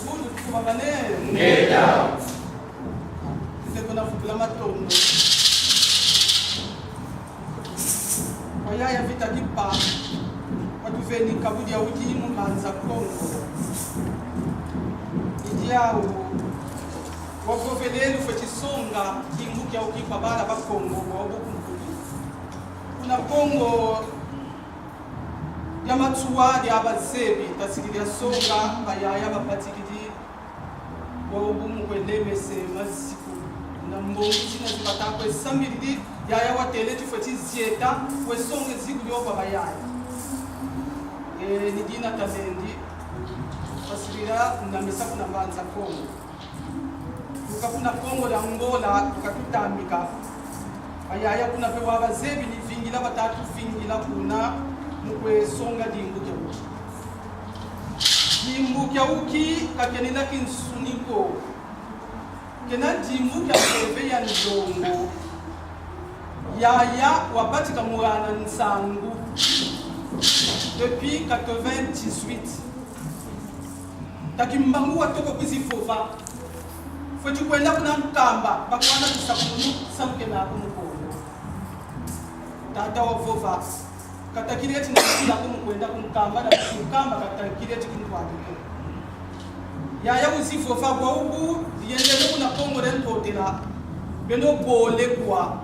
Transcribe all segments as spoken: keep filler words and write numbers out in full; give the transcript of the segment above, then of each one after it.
Bundu tufumane. Ngeta. Nze kuna fukula matondo kwa yaya Vita Kimpa, watuveni kabu dia udi mu Mbanza Kongo. I diau wavovele lufweti songa dimbu kiau ki kwa bala ba Kongo bwa bukunkuti. Kuna Kongo dia Matsoua dia bazebi, tasikidi dia songa bayaya babatikidi bwabu mu kwelemese maziku na mbongi zina zi bata kwe sambilidi. Yaya watele tufweti zieta kwe songa ziku dio kwa bayaya. E, ni dina talendi, tasikidi dia namesa kuna Mbanza Kongo. Tuka kuna Kongo dia Angola, tuka tutambika. Bayaya kuna mpe wa bazebi ni vingila bata tuvingila kuna mu kwe songa dimbu kiau ki. Dimbu kiau ki ka kenina kinsuni ko. Kena dimbu kia mpeve ya nzongo. Yaya wabatika mu hana nsangu depuis quatre-vingt-dix-huit. Ta Kimbangu watoko kwizi vova: fweti kwenda kuna Nkamba, bakwana kisakumunu, samu kena ko mu Kongo. Tata wavova: katakidi eti nakila ko mu kwenda ku Nkamba, na ku Nkamba katakidi eti kintwadi ko. Yaya wizi vova: bwabu yendeno kuna Kongo dia Ntotela, beno bole kwa.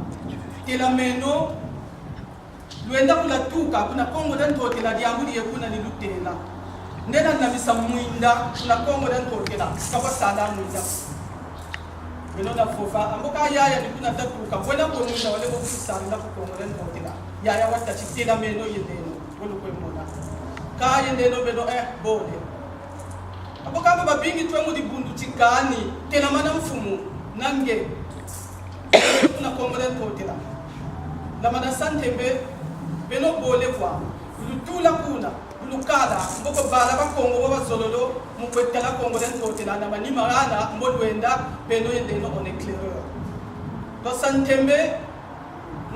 Telameno, lwenda kulatuka kuna Kongo dia Ntotela, diambu diye kuna ni lutela. Ndena namisa mwinda kuna Kongo dia Ntotela, ka bwa sala mwinda. Beno na vova, ambo ka yaya ni kuna tatuka, bwena kwe mwinda wale ko kutusarila ku Kongo dia Ntotela. Yaya watati: telameno, yendeno, welu kwe mona. Ka yendeno beno, eh, bole. Ambo ka babingi twe mu dibundu ti kani, telamana mfumu, na nge. Kuna Kongo dia Ntotela. Lamana Sant'Embe, beno bole kwa. Lutula kuna, lukala, mboko bala ba Kongo bo bazololo mu kwe tala Kongo dia Ntotela, na manima ana, mbo lwenda, beno yendeno en éclaireur. To Sant'Embe,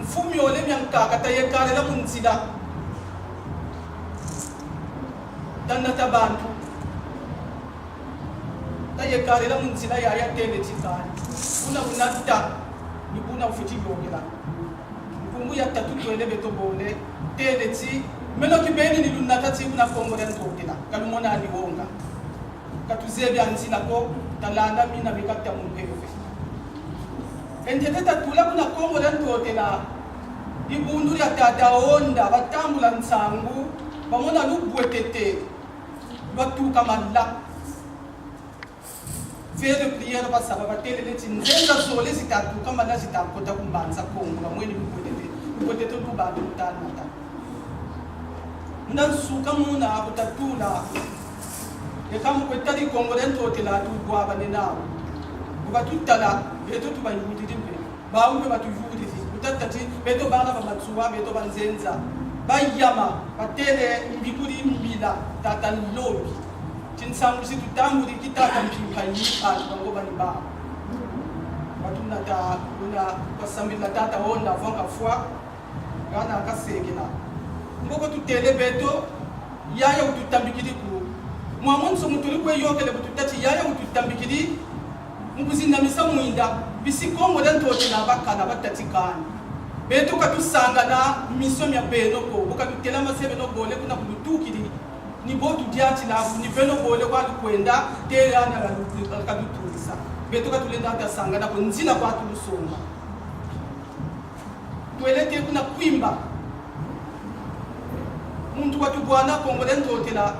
mfumu yole miankaka ta yekalela mu nzila. Ta nata bantu. Ta yekalela mu nzila, yaya tele ti kani. Buna unata, ni buna ufweti yokela. Nkumbu ya tatu twele beto bole, tele ti, meno kibeni ni lunata ti kuna Kongo dia Ntotela, ka lumona ni wonga. Ka tuzebi a nzila ko, talanda mina mikata mu mpeve. E ntete tatula kuna Kongo dia Ntotela, Dibundu dia tata Honda, batambula nsangu, bamona lubwetete lwatuka mala. Veillée de prière basala, batelele ti nzenza zole zitatuka mala, zitakota ku Mbanza Kongo, bamweni lubwetete, lubwetete lu bantu mu tanata. Muna nsuka muna kutatula, eka mu kwetadi Kongo dia Ntotela tubwabane nau. Kubatutala, beto tubayudidi mpe. Bau mpe batuyudidi. Kutata ti, beto bana ba Matsoua, beto banzenza. Bayama, batele mbikudi mbila, tata Nlombi. Ti nsangu si tutambudi ki tata Mpimpa yi, bantu bango bani bau. Batunata, kuna, basambila tata Honda avant kafwa. Kana kasekela. Mboko tutele beto, yaya ututambikidi ku. Mwa monso mutuli kwe yokele bu tutati yaya ututambikidi, mu kuzinamisa mwinda, bisi Kongo dia Ntotela bakala batatikani. Beto katusangana mission mia beno ko, bu katutela mase beno bole kuna kulutukidi, ni bo tudiatila, ni beno bole kwa lukwenda, te yana kalu-, kalutungisa. Beto katulenda tasangana ko, nzila kwa tulusonga. Twele te kuna Kwimba. Muntu watubwana Kongo dia Ntotela,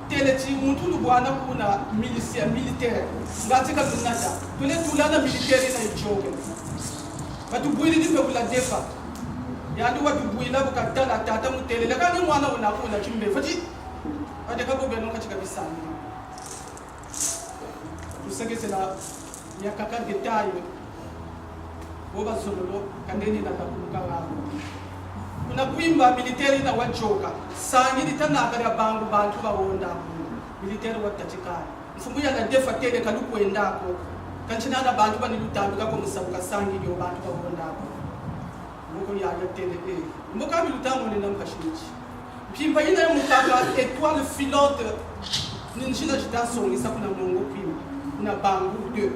tele ti muntu lubwana kuna militia, militaire. Ngati katunata. Twele tulana militaire na ichoke. Batubwilidi mpe ku La Defa. Yandi watubwila bu katala tata mutelele. Kani mwana una kuna chimbe. Fati. Ate kabo beno katika bisambi. Tusekesela ya kaka détail. Bo bazololo, kandeni na takuluka ngabo. Kuna Kwimba militaire ina wachoka. Sangidi tanaka dia bangu bantu bahonda. Militaire watatika. Mfumu ya La Defa tele kalukwenda ko. Kansi nana bantu bani lutambika ko musabuka sangidi yo bantu bahonda ko. Mboko yaya tele, eh. Mboko abi lutango nina mpashinichi. Mpimpa yina ya mukaka étoile filante, ni nzila zitasongisa kuna Mongo Kwimba, kuna Bangu deux.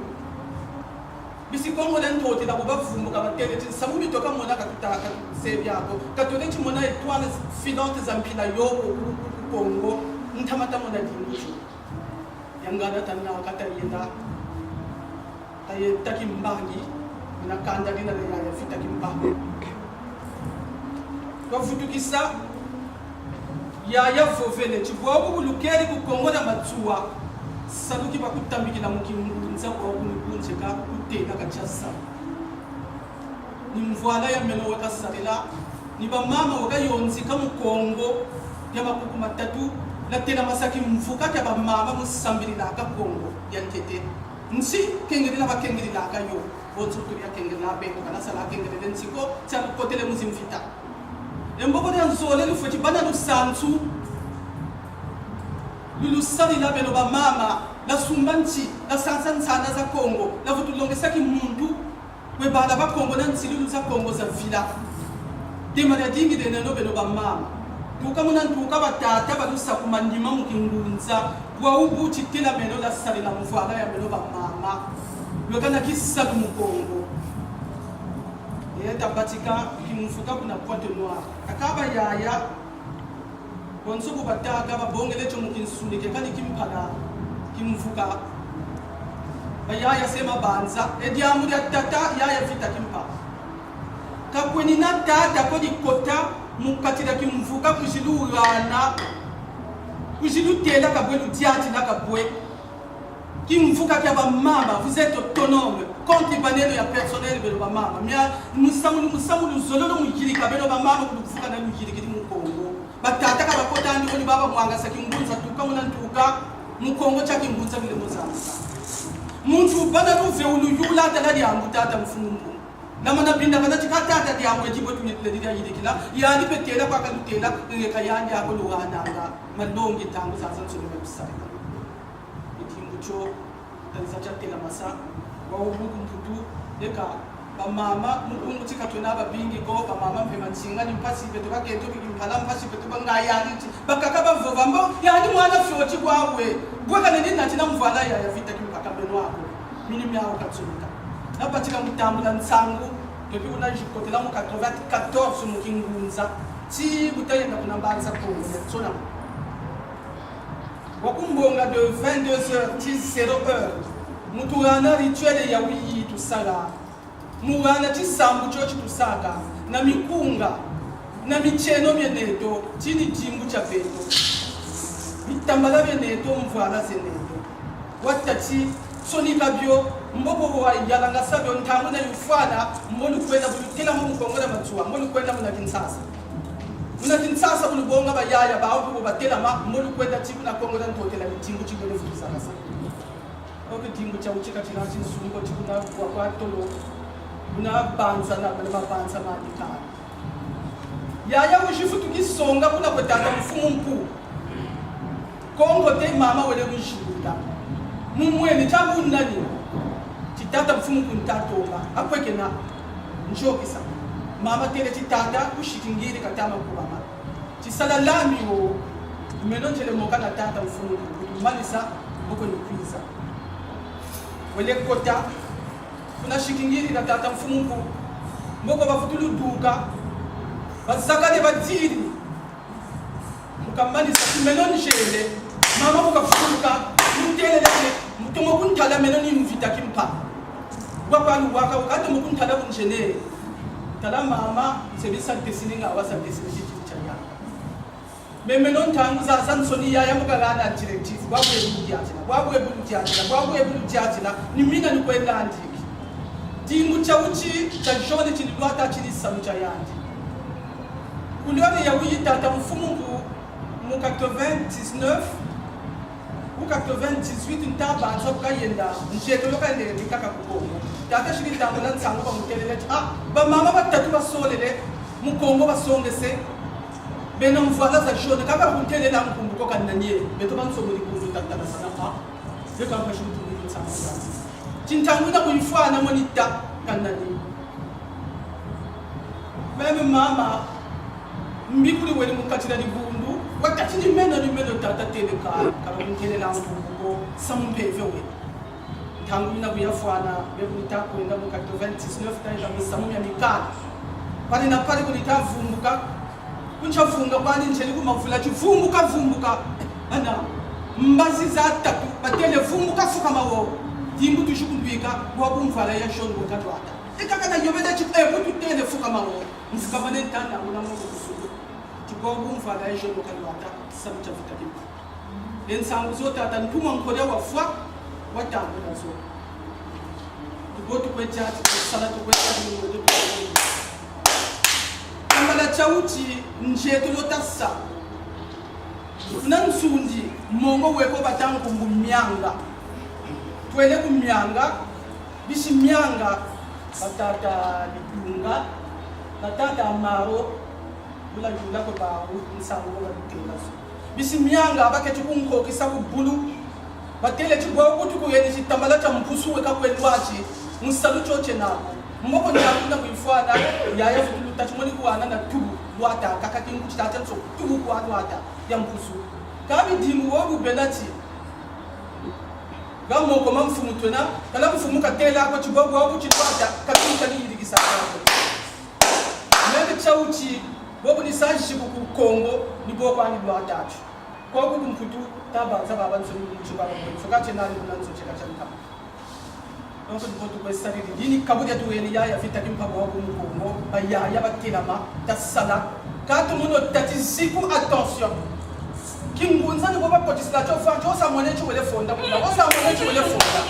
Bisi Kongo dia Ntotela bu bavumbuka batele ti nsamu mitoka mona katutaka sebi ako. Katole ti mona étoile filante za mpila yoko ku, ku, ku Kongo, ntama ta mona dimucho. Yangana tana kata yenda. Taye taki mbangi, na kanda dina le yaya Vita Kimpa. Twavutukisa, yaya vovele, ti bwabu bu lukedi ku Kongo dia Matsoua, salu ki bakutambikila mu kingunza, bwabu ni kunzeka kutela ka tiasa. Ni mvwala ya meno wakasadila, ni bamama wakayonzika mu Kongo dia makuku matatu, latelamasa kimvuka kia bamama mu sambililaka Kongo dia ntete. Nsi kengedila bakengedilaka yo, bonso kutubia kengedila beto, kana sala kengelele nsi ko, tia kukotele mu zimvita. E mboko dia nzole lufweti bana lusansu, lulusadila beno bamama, lasumba nsi, lasansa nsana za Kongo, lavutulongesa kimuntu, kwe bala ba Kongo na nsilulu za Kongo zavila. Dema dia dingi deneno beno bamama. Tuka muna ntuka batata balusa ku manima mu kingunza, bwabu bu titela beno lasadila mvwala ya beno bamama. Lweka na kisalu mu Kongo. E tabatika kimvuka kuna Pointe-Noire. Kaka bayaya, bonso bu bataka, babongele tio mu kinsuni, keka ni kimpala, kimvuka. Bayaya se mabanza, e diambu dia tata, yaya Vita Kimpa. Kakwenina tata ko dikota mu kati dia kimvuka, kwizi lugana, kwizi lutela kabwe, ludiatila kabwe. Kimvuka kia bamama, vous êtes autonomes. Compte baneno ya personnel beno bamama. Mia musamu, musamu luzololo mu yirika beno bamama, ku luvuka na luyirikidi mu Kongo. Batata ka bakotandi ko ni baba mwangasa kingunza tuka muna ntuka, mu Kongo tia kingunza bile mu Zambia. Muntu bana luve uluyula tala diambu tata mfumu. Na mana binda bana tika tata diambu edi bo tunitile dia yirikila, yandi mpe tela kwa kalutela, ngeka yandi ako luhananga, malongi ntangu zazansoni bakusala. Edimbu tio, tanisa tia telamasa, wa ubuku mputu, eka, bamama, mu bungu ti ka twena babingi ko, bamama mpe mansinga ni mpasi, beto bakento biki mpala mpasi, beto bangayani ti, bakaka bavova mbo, yandi mwana fioti kwawe, bwe kaneni nati na mvwala yaya Vita Kimpa ka beno ako, mini miawo katsonika. Na batika mu tambula nsangu, depuis kuna jikotela mu quatre-vingt-quatorze mu kingunza, ti bu tayenda kuna Mbanza Kongo, ya tsona. Wa ku mbonga de vingt-deux heures ti zéro heure, mu tuhana rituel ya wiyi tusala. Mu hana tisambu tio ti tusaka. na mikunga, na mitieno mia neto, tini dimbu tia beto, bitambala bia neto, mvwala ze neto. Watati, sonika bio, mbo bo wayalangasa bio, ntangu yina yifwana, mbo lukwenda bu lutelama mu Kongo dia Matsoua, mbo lukwenda muna Kinshasa. Muna Kinshasa bu lubonga bayaya bawu, bu batelama, mbo lukwenda ti kuna Kongo dia Ntotela, ni dimbu ti bele vutu zalasa. Oke, dimbu tia wuti ka tina ti nsungo ti kuna kwa, kwa tolo, kuna banza na bale mabanza manikana. Yaya wizi vutu kisonga kuna kwe tata mfumu Mpu. Kongo te, mama wele kuzibuta. Mu mweni tia bu nani? Ti tata mfumu Mpu nta tomba. Akwe kena. Nzokisa. Mama tele ti tata, kusikingiri katama kubama. Ti sala lami wo. Meno nzele moka na tata mfumu Mpu. Manisa, mboko ni kwiza. Wele kota. Kuna sikingiri na tata mfumu Mpu. Mboko bavutulu duka. Bazakale badiri. Mu kamanisa ti meno nzele. Mama mu kafuluka. Mutelele ti, mu tomo kuntala meno ni mvita kimpa. Wa kwa luwaka, wa katomo kuntala bu nzele. Tala mama, nsebi sa ntesini nga, wa sa ntesini titi tia ya. Mais meno ntangu zazansoni yaya mu kagana directive, bwabu ebu ludiatila, bwabu ebu ludiatila, bwabu ebu ludiatila, ni mina ni kwenda ndiki. Dimbu tia wuti, tia jaune ti lwata ti samu tia yandi. Couleur ya wuyi tata mfumu Mpu, mu quatre-vingt-dix-neuf, ou quatre-vingt-dix-huit, nta banza bu kayenda, nzietolo kayenda kaka ku Kongo. Tata sidi tambula nsangu bamutelele ti, ah, bamama batatu basolele, mu Kongo basongese, bena mvwala za jaune, kaka kuntelela nkumbu ko kanani e, beto bansoni kundu tata na sana pa, beka mpasi mutu ni nsangu za. Ti ntangu yina kuyifwana moni ta, kanani. Meme mama, mbikuli wele mu kati dia dibundu, watati ni meno, ni meno tata tele ka, kala kuntelela nkumbu ko, samu mpeve we. Ntangu yina kuyafwana, be kunta kwenda mu quatre-vingt-dix-neuf, ta yenda mu samu mia mikanda. Pale na pale kunita vumbuka. Kuntia vunga kwani nzele ku mavula ti vumbuka, vumbuka. Ana, mbazi za tatu, batele vumbuka, fukama wo. Dimbu tuzi kulwika, bwabu mvwala ya jaune wo kalwata. E kaka na yobela ti, e, bu tutele fukama wo. Mfukamane ntanda, una mo kusulu. Ti bwabu mvwala ya jaune wo kalwata, samu tia vita kimpa. E nsangu zo tata Ntuma Nkodia wafwa, watambula zo. Tubo tukwe diati, tusala tukwe diati, tukwe diati. Tambala tia wuti, nzietolo tasa. Kuna Nsundi, mongo weko bata nkumbu Mianga. Twele ku Mianga, bisi Mianga, batata Bidunga, na tata Amaro, bula yula kwe bawu, nsangu ko balutela zo. Bisi Mianga baketi kunkokisa ku bulu. Batele ti bwabu tukuyenisi tambala tia mpusu weka kwe lwati, mu salu tio tiena ko. Mboko ntangu yina kuyifwana, yaya vutulu ta ti moni kuwana na tubu, lwata, kaka kingu ti tata nso, tubu kwa lwata, ya mpusu. Ka bidimbu wo bu bena ti, ga moko ma mfumu twena, kala mfumu katela ko ti bwabu, bwabu ti lwata, ka kingu kani yidikisa ko. Meme tia wuti, bobu ni sa ziku ku Kongo, ni bo kwani lwata ti. Kwaku ku Mputu, ta banza babansoni mu nzo babansoni. Soka tiena ni kuna nzo tieka tia nkama. Donc, ni bo tukwe sarila. Dini kabu dia tuweni yaya vita kimpa bwabu mu Kongo, bayaya batelama, ta sala. Ka tumono tati ziku, attention. Kingunza ni bo bakotisila tio fa, tio sa mone ti wele fonda kuna, o sa mone ti wele fonda.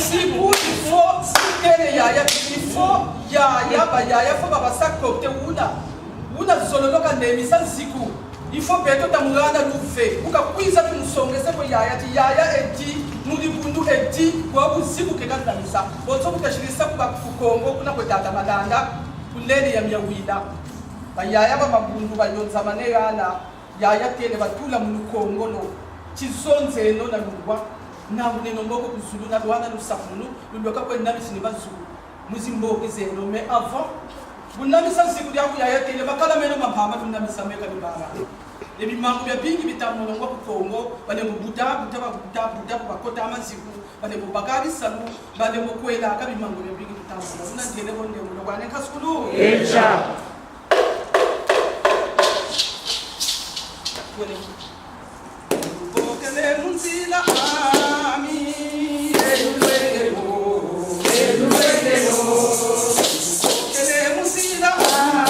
Ziku, il faut, tele yaya, il faut, yaya, bayaya, faut babasa copter una. Una zololo kanemisa ziku. Il faut beto ta mwana luve. Bu kakwiza tumusongese kwe yaya, ti yaya edi, mu dibundu edi, bwabu ziku keka namisa. Bonso bu tasilisa ku ba ku Kongo, kuna kwe tata Malanda, ku leli ya Miawila. Bayaya ba mabundu, bayonzamane yana, yaya tele batula mu lukongolo. Ti zonzeno na lulwa, na uneno mboko ku zulu, na lwana lusakumunu, lulweka kwe namisi ni mazulu. Mu zimboki zeno, mais avant, bu namisa ziku diaku yaya tele, makala meno ma mpamba lunamisa meka ni bala. E bimangu biabingi bita mu mulongo ku Kongo, balembo buta, buta, ba buta, buta, bakota maziku, balembo baka bisalu, balembo kwela, ka bimangu biabingi bita mu mulongo. Una ntele bonde, mulongo wane kasukulu. Echa. Wele. Bokele mu nzila ami, elulweke mo, elulweke mo. Bokele mu nzila ami,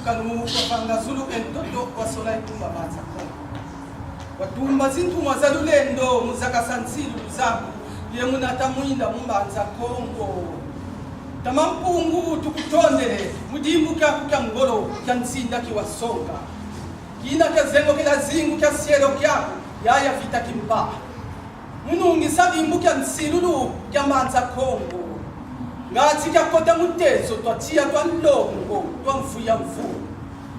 Kanu kwa vanga zulu e ntoto, kwa sola e tumba Mbanza Kongo. Kwa tumba zintumwa za lulendo mu zakasa nsilulu zaku, ye mu nata mwinda mu Mbanza Kongo. Tata Mpungu, tukutondele mu dimbu kiaku kia ngolo kia nsinda ki wasonga. Kina kia zengokela zingu kia sielo kiaku, Yaya Vita Kimpa. Mu nungisa dimbu kia nsilulu kia Mbanza Kongo. Ngati kia kota mu tezo twa tiya twa nlongo twa mvu ya mvu.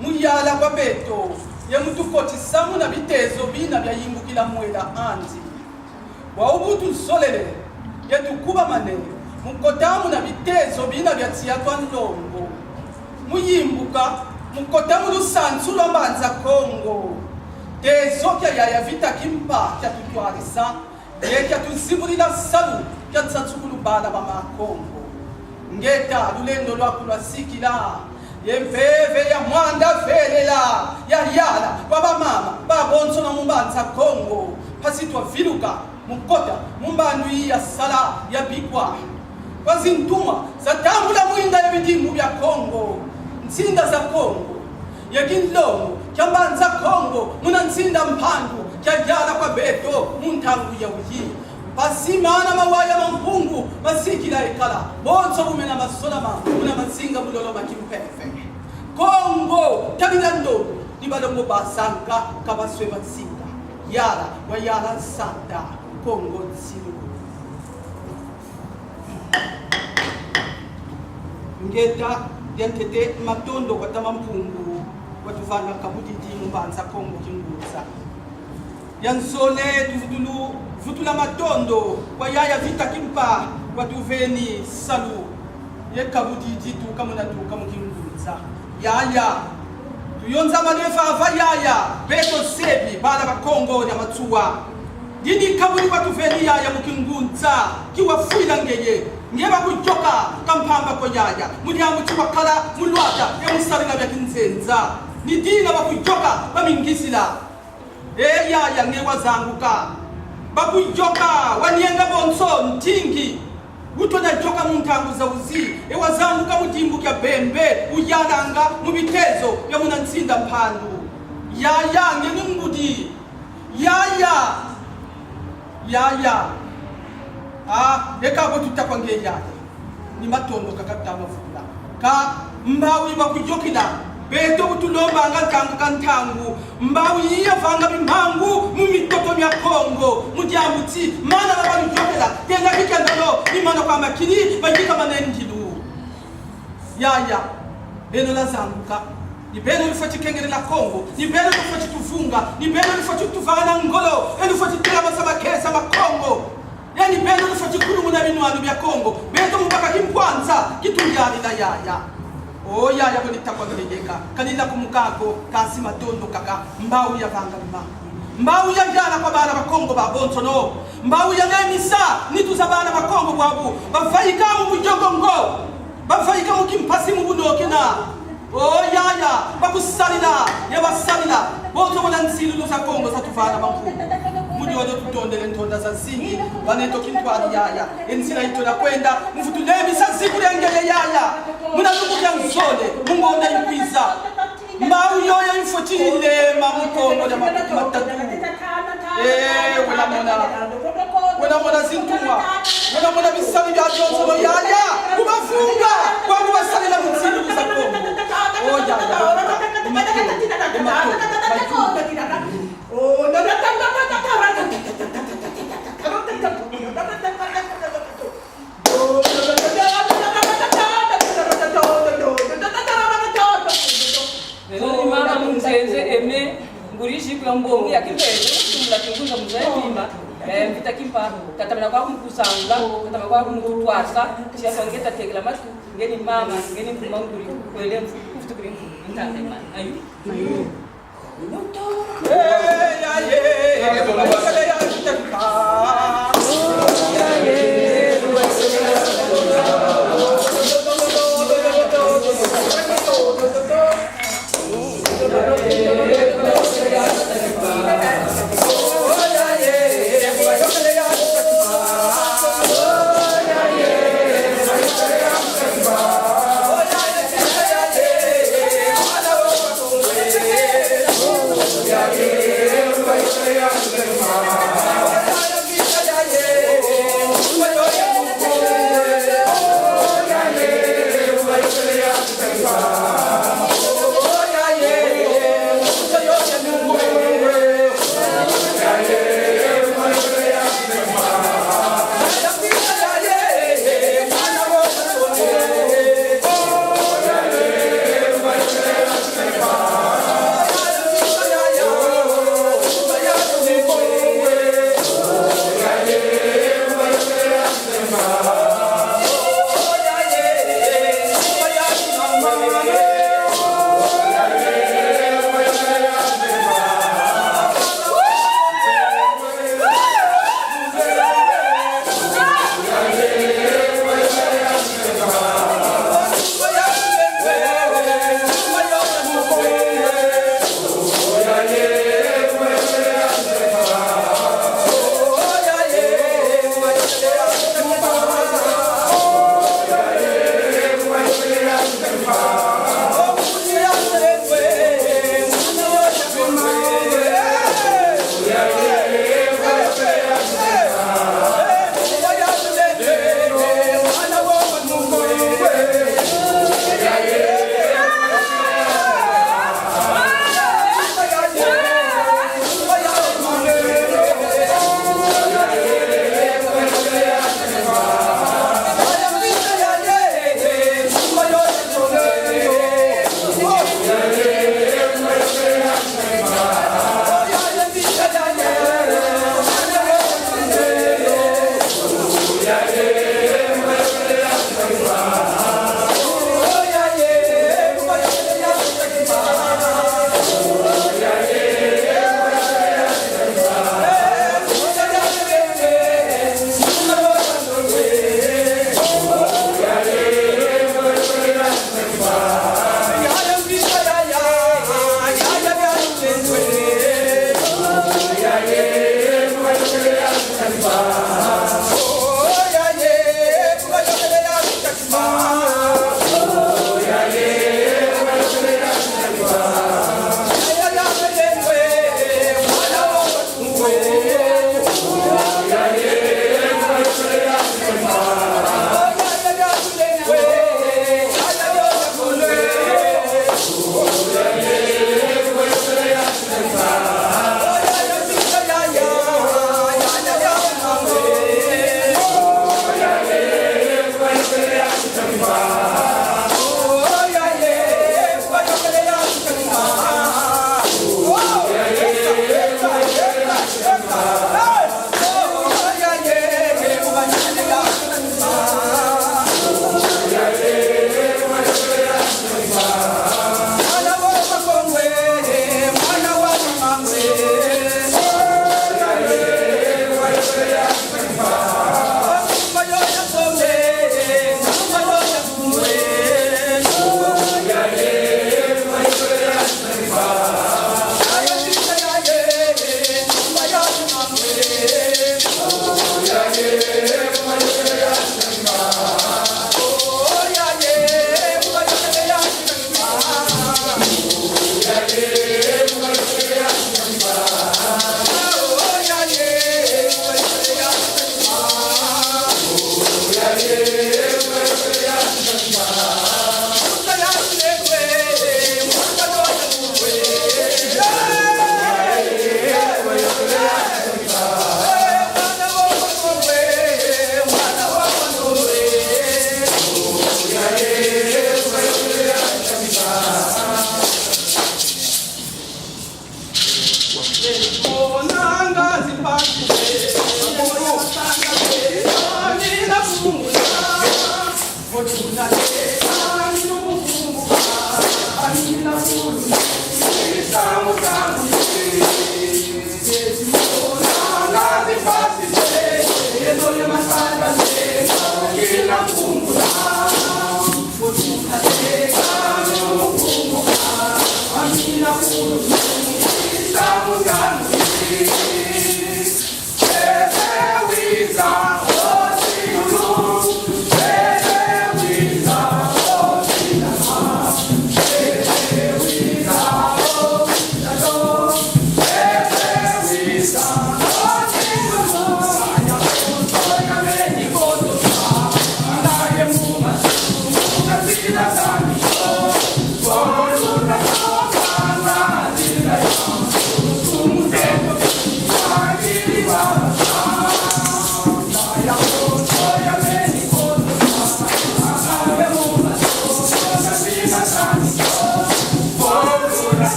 Mu yala kwa beto, ye mu tukotisa muna bitezo bina bia yimbukila mwela andi. Bwabu tuzolele, ye tukubamane, mu kota muna bitezo bina bia tiya twa nlongo. Mu yimbuka, mu kota mu lusansu lwa Mbanza Kongo. Tezo kia Yaya Vita Kimpa kia tutwadisa, ye kia tuzibudila salu kia nsansukulu bana ba Makongo. Ngeta, lulendo lwaku lwasikila, ye mpeve ya mwanda velela, ya yala kwa bamama babonsono mu Mbanza Kongo, mpasi twaviluka mu kota mu mbandu yi ya sala ya bikwa. Kwa zintumwa zatambula mwinda ya bidimbu bia Kongo, nsinda za Kongo, ye kinlongo kia Mbanza Kongo muna nsinda mpandu kia yala kwa beto mu ntangu ya wuyi. Mpasi mana mawaya ma Mpungu masikila ekala, bonso bu mena masolama muna mazinga mu lolo ma kimpeve. Kongo, tadila ndondo, ni balongo bazanga, ka baswe mazinga. Yala, wa yala nsanda, Kongo nsilu. Ngeta, dia ntete matondo kwa Tata Mpungu, watuvana kabudidi mu Mbanza Kongo kingunza. Ya nzole tuvutulu, vutula matondo kwa Yaya Vita Kimpa, watuveni salu ye kabudidi tuka muna tuka mu kingunza. Yaya, tuyonzamane vava Yaya, beto zebi, bana ba Kongo dia Matsoua. Dina kabudi watuveni Yaya mu kingunza ki wafwila ngeye. Nge bakuyôka ka mpamba ko Yaya, mu diambu ti wakala mu lwata ye mu sadila bia kinzenza. Ni dina bakuyôka, bamingizila. E Yaya, nge wazanguka. Bakuyôka, wanienga bonso ntingi. Utona yôka mu ntangu za wuzi, e wazanguka mu dimbu kia bembe, uyalanga mu bitezo bia muna nsinda mpandu. Yaya, nge ni ngudi. Yaya! Yaya! Ah, e ka bo tuta kwa nge Yaya. Ni matondo kaka tama vula. Ka mbawu yi bakuyôkila, beto bu tulombanga ntangu ka ntangu, mbawu yi yavanga bimangu mu mitoto mia Kongo, mu diambu ti mana ba baluyôkela, tena kikendolo, ni mana kwa makini, bayika manendilu. Yaya, beno lwazanguka. Ni beno lufweti kengelela Kongo, ni beno lufweti tuvunga, ni beno lufweti tuvana ngolo, e lufweti tela masaba kesa ma Kongo. Ye ni beno lufweti kulumuna binwani bia Kongo, beto mu baka kimpwanza, kituyalila Yaya. O Yaya, bo ni takwa ngeleka, ka ni la kumuka ko, kansi matondo kaka, mbawu yavanga bimangu. Mbawu yayala kwa bana ba Kongo babonsono. Mbawu yalemisa nitu za bana ba Kongo bwabu bavaika mu bujongo ngo, bavaika mu kimpasi mu bunokena. O Yaya, bakusadila, ye basadila. Bonso bona nsilulu za Kongo zatuvana mampu. Mu diodio tutondele ntonda zazingi, ba neto kintwadi Yaya. E nzila yi tuna kwenda, mvutu lemisa ziku dia ngeye Yaya. Muna lumbu kia nzole, mu ngonda yikwiza. Mbawu yoyo yifweti yilema mu Kongo dia makutu matatu. Eh, wena mona. Wena mona zintumwa. Wena mona bisadi bia bionsono Yaya. Kubavunga, kwa kubasadila mu nsilulu za Kongo. O Yaya, e matondo, e matondo, mayuki. Lelo ni mama Munzenze Aimé, nguri ziku ya mbongi ya kimpeve, tumbula kingunza mu nza ya Bimba, eh, Vita Kimpa, katamana kwaku mu kusangula, katamana kwaku mu kutwasa, sia kwa nge tatekela matu, nge ni mama, nge ni mvuma nguri, kwele mvu-, mvutukiri nguri, ntande mama. Ayu.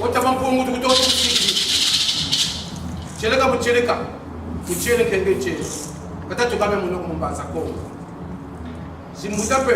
Ota Mampungu tukutoka kusiki. Kieleka mu kieleka. Mu kieleka nge kieleka. Kata tukame muno ku Mbanza Kongo. Si mbuta mpe.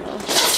Dio.